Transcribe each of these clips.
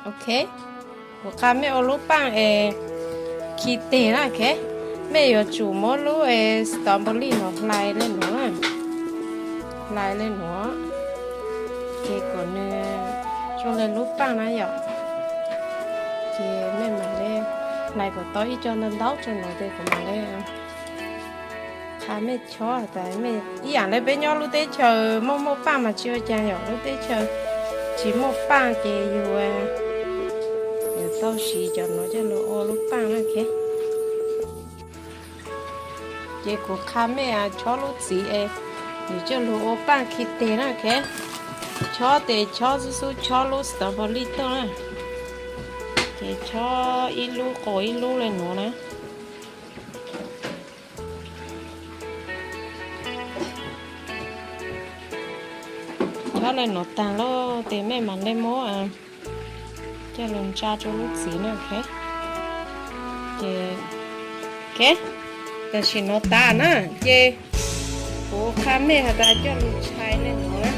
Ok, kuv qha mej ua lub paaj es khi teg na, ok. Mej yuav tsum muab lub strawberry no hlais le nuav, hlais le nuav, ces kom nws zoo le lub paaj na yom. Ces mej mam le hlais kom tau ib co ntau ntau rau nuav ces kuv mam le qha mej chob tas mej ib yaam le peb nyob lub teb chaws muaj muaj paaj mas tsis ua cas yom, lub teb chaws tsis muaj paaj ces yus yuav tau siv cov nuav coj lug ua lub paaj na, ok. Ces kuv qha mej chob lub txiv es yus coj lug ua paaj khi teg na, ok. Chob tes chob xub xub chob lub strawberry tuaj na, ces chob ib lub qus ib lub le nuav na. Chob le nuav taag lawm tes mej mam le muab coj lug ntsa rua lub txiv na, ok. Ces, ok, tam sim nuav tas na, ces kuv qha mej has tas coj lug tshais le nuav na.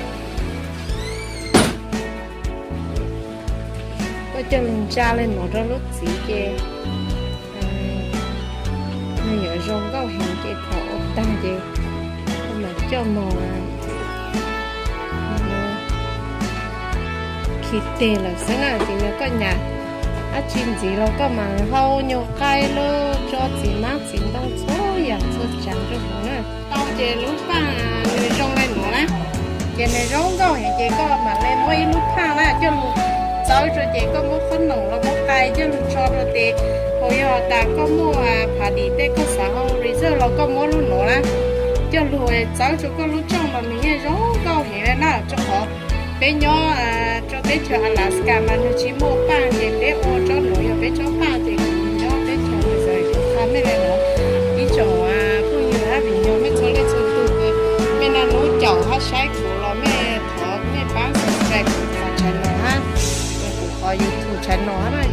Koj coj lug ntsa le nuav rau lub txiv ces nws yuav zoo nkauj heev ces thaum ua taag ces koj mam coj moog khi teg lawm xwb na. Ces yog koj nyam dab tsi ntxiv los koj mam hau nyuag qaib lub tso txiv hmab txiv ntoo txhua yaam txhua tsaav rua huv na. Tau ces lub paaj nws zoo le nuav na, ces nws zoo nkauj heev ces koj mam le muab ib lub paaj na coj lug txawb rua ces koj muab qhob noom los muab qai coj lug tso rua tes, hos yog tas koj muaj phav dim tej koj xav hau reserve los koj muab lub nuav na coj lug txawb rua koj lub rooj los nws yeej zoo nkauj heev le na. Rua qhov peb nyob rua teb chaws Alaska mas nws tsis muaj paaj ces peb ua tsob nuav yog peb tsob paaj ces nyob teb chaws Missouri kuv qha mej le nuav. Ib tsoom phooj ywg hab viv ncaus mej txhua leej txhua tug, mej naj nub caum hab saib kuv los mej thov mej paab subscribe kuv qhov channel hab, kuv qhov YouTube channel hab na.